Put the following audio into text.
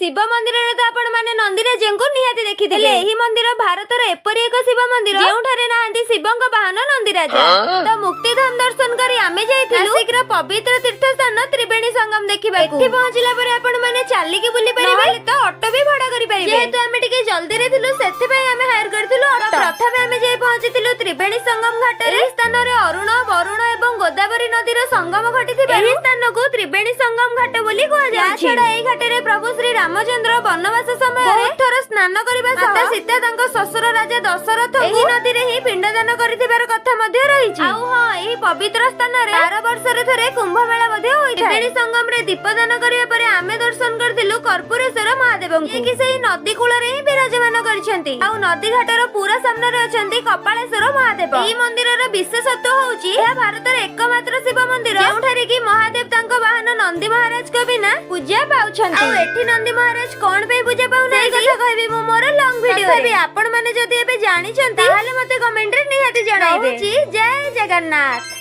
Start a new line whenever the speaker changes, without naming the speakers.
ଶିବ ମନ୍ଦିରରେ ତ ଆପଣ ମାନେ ନନ୍ଦିରାଜଙ୍କୁ ନିହାତି ଦେଖିଥିବେ। ଏହି ମନ୍ଦିର ଭାରତର ଏପରି ଏକ ଶିବ ମନ୍ଦିର, ଯେଉଁଠାରେ ନାହାନ୍ତି ଶିବଙ୍କ ବାହନ ନନ୍ଦିରାଜା। ତ ମୁକ୍ତିଧାମ ଦର୍ଶନ କରି ଆମେ ଯାଇଥିଲୁ ନାସିକର ପବିତ୍ର ତୀର୍ଥ ସ୍ଥାନ ତ୍ରିବେଣୀ ସଙ୍ଗମ ଦେଖିବାକୁ। ଏଠି ପହଞ୍ଚିଲା ପରେ ଆପଣ ମାନେ ଚାଲିକି ବୁଲି ପାରିବେ, ନହେଲେ ତ ଅଟୋ ବି ଭଡା କରିପାରିବେ। ଯେହେତୁ ଆମେ ଟିକେ ଜଲ୍ଦିରେ ଥିଲୁ, ସେଥିପାଇଁ ଆମେ ହାୟର କରିଥିଲୁ ଅଟୋ। ପ୍ରଥମେ ଆମେ ଯାଇ ପହଞ୍ଚିଥିଲୁ ତ୍ରିବେଣୀ ସଙ୍ଗମ ଘାଟରେ। ଏହି ସ୍ଥାନରେ ଅରୁଣ, ବରୁଣ ଏବଂ ଗୋଦାବରୀ ନଦୀର ସଙ୍ଗମ ଘଟିଥିବା ଏହି ସ୍ଥାନକୁ ତ୍ରିବେଣୀ ସଙ୍ଗମ ଘାଟ ବୋଲି କୁହାଯାଉଛି। ଛଡା ଏହି ଘାଟରେ ପ୍ରଭୁ ଶ୍ରୀ ରାମଚନ୍ଦ୍ର ବନବାସ ସମୟରେ ବହୁତ ଥର ସ୍ନାନ କରିବା ସହ ମାତା ସୀତା ତାଙ୍କ ଶ୍ୱଶୁର ରାଜା ଦଶରଥ ଏହି ନଦୀରେ ହିଁ ପିଣ୍ଡଦାନ କରିଥିବାର କଥା ମଧ୍ୟ ରହିଛି। ଆଉ ହଁ, ଏହି ପବିତ୍ର ସ୍ଥାନରେ 12 ବର୍ଷରେ ଥରେ କୁମ୍ଭ ମେଳା ମଧ୍ୟ ହୋଇଥାଏ। ତ୍ରିବେଣୀ ସଙ୍ଗମରେ ଦୀପଦାନ କରିବା ପରେ ଆମେ ଦର୍ଶନ କରିଥିଲୁ କର୍ପୂରେଶ୍ୱର ମହାଦେବଙ୍କୁ, ଯିଏକି ସେହି ନଦୀ କୂଳରେ ହିଁ ବିରାଜମାନ କରିଛନ୍ତି। ଆଉ ନଦୀ ଘାଟର ପୁରା ସାମ୍ନାରେ ଅଛନ୍ତି କପାଳେଶ୍ୱର ମହାଦେବ। ଏହି ମନ୍ଦିରର ବିଶେଷତ୍ୱ ହଉଛି, ଏହା ଭାରତର ଏକମାତ୍ର ଶିବ ମନ୍ଦିର ଯେଉଁଠାରେ କି ମହାଦେବ ତାଙ୍କ ବାହନ ନନ୍ଦୀ ମହାରାଜଙ୍କ ବିନା ପୂଜା ପାଉଛନ୍ତି। ଆଉ ଏଠି ନନ୍ଦୀ ମହାରାଜ କଣ ପାଇଁ ପୂଜା ପାଉନାହାନ୍ତି, କଥା କହିବି ମୁଁ ମୋର ଲଙ୍ଗ ଭିଡିଓ। ତଥାପି ଆପଣ ମାନେ ଯଦି ଏବେ ଜାଣିଛନ୍ତି, ତାହେଲେ ମତେ କମେଣ୍ଟରେ ନିହାତି ଜଣାଇବେ। ଜୟ ଜଗନ୍ନାଥ।